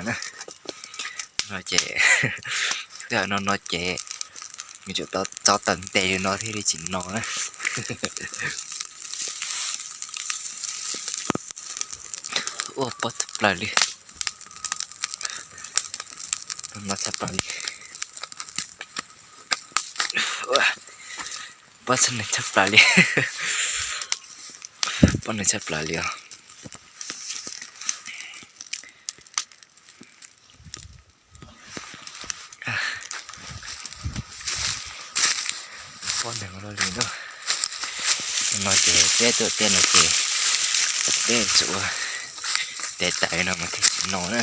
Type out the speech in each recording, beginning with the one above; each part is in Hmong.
No ces, no no ces, nws tsuas tau tso taws ntes li no thiaj li tsis no na. Ua pob txhaj plaws li. No txhaj plaws li. Pob txhaj plaws li. Pob txhaj plaws li os. Pob neeg loj li no. No ces peb tuaj tej no ces peb tsum ua tes taws no mas thiaj tsis no na.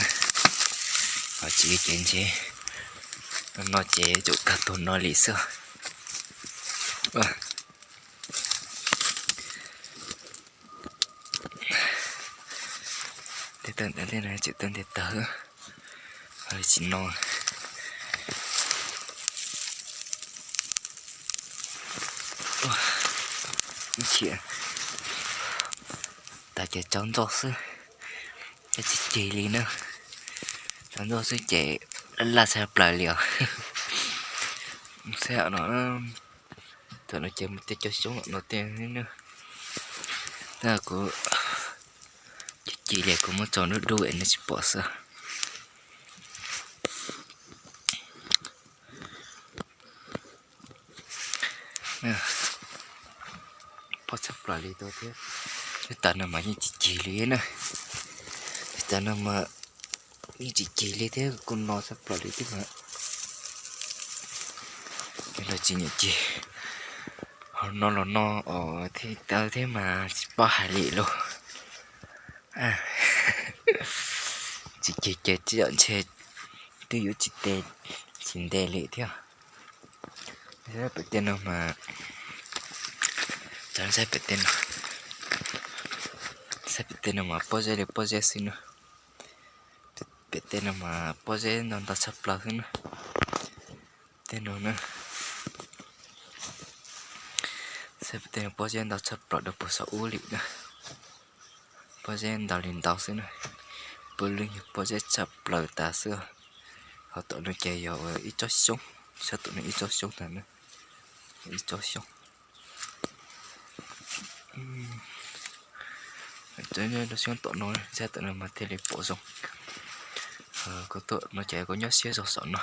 Ho tsis li ces ntshe no ces tsum kag tus no li xwb. Tej tawg ntawd tej no tseem tawg ntiag tawg, ho li tsis no. Ib chim tas ces tsaus ntuj xwb, ces tsis cig li na. Tsaus ntuj xwb ces laj txhaj plaws li os. Xab no, thaum no ces mus tej cov xyoob no tej na. Tab kuv cig li kuv muab tso dub dub es nej tsis pom xwb. Pob txhaj plaws li tau thiab. Tej tas no mas yeej tsis cig li na. Tej tas no mas yeej tsis cig li thiab, kuj no txhaj plaws li thiab mas. Los tsis nyiam cig, ho no los no os thiab tau thiab mas tsis paub hais li lauj. Tsis cig ces tsis yom ntshe twb yuav tsis tes, tsis ntes li thiab. Saib pem tej no mas, saib pem tej no, saib pem tej no mas pob zeb li pob zeb xwb na. Pem tej no mas pob zeb ntau ntau tshaj plaws xwb na. Tej no na, saib pem tej no pob zeb ntau tshaj plaws rau puag saum ub li na. Pob zeb ntau li ntau xwb na. Puav leej yog pob zeb tshaj plaws tas xwb. Ho tom no ces yog ib tsob xyoob, saib tom no ib tsob xyoob ntag na, ib tsob xyoob. Xyoob tom no, saib tom no mas thiaj li pom zoo. Kuv tuaj no ces kuv nyob siab zog saum no.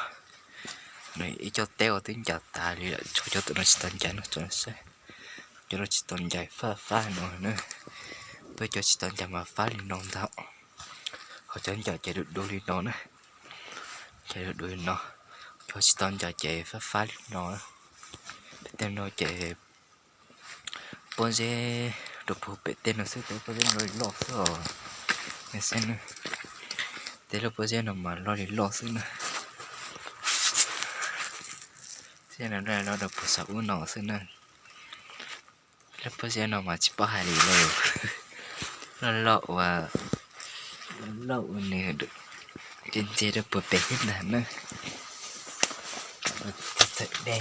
Ib co teb uas twb ncaws tas li lawm, tshuav cov tom no tsis tau ncaws no, saib cov no tsis tau ncaws, fab fab no na. Peb cov tsis tau ncaws mas fab li no ntag. Ho cov ncaws ces du du li no na. Ces du du li no. Cov tsis tau ncaws ces fab fab li no. Pem tej no ces pob zeb rau puag pem tej no xwb, tej pob zeb loj li loj xwb os. Nej saib na, tej lub pob zeb no mas loj li loj xwb na. Tej no loj li loj rau puag saum ub no xwb na. Lub pob zeb no mas tsis paub hais li lauj. Loj loj ua, loj ua nws ntse ntse rau puag pem thiab ntag na. Txhawm dej,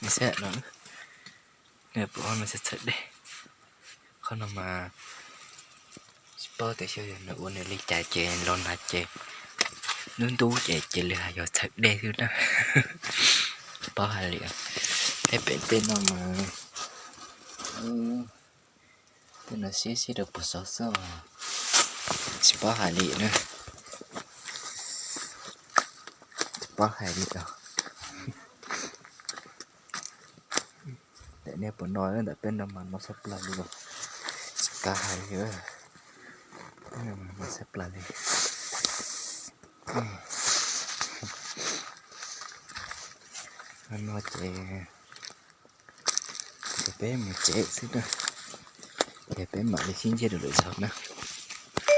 nej saib no, nej pom no txhawm dej. Qhov no mas tsis paub tias xyov yog nws ua nws li cas ces los nag ces ntub ntub ces cia li hais yog txhawm dej xwb na. Tsis paub hais li. Thiab pem tej no mas tej no sib sib rau puag saud xwb os. Tsis paub hais li na. Tsis paub hais li os. Ntawm nej puas no, ntawm peb no mas no tshaj plaws li os. Tsis kav hais li, no tshaj plaws li. No ces, ces peb mus tsev xwb na. Ces peb mam li sib ntsib dua lwm zaus na.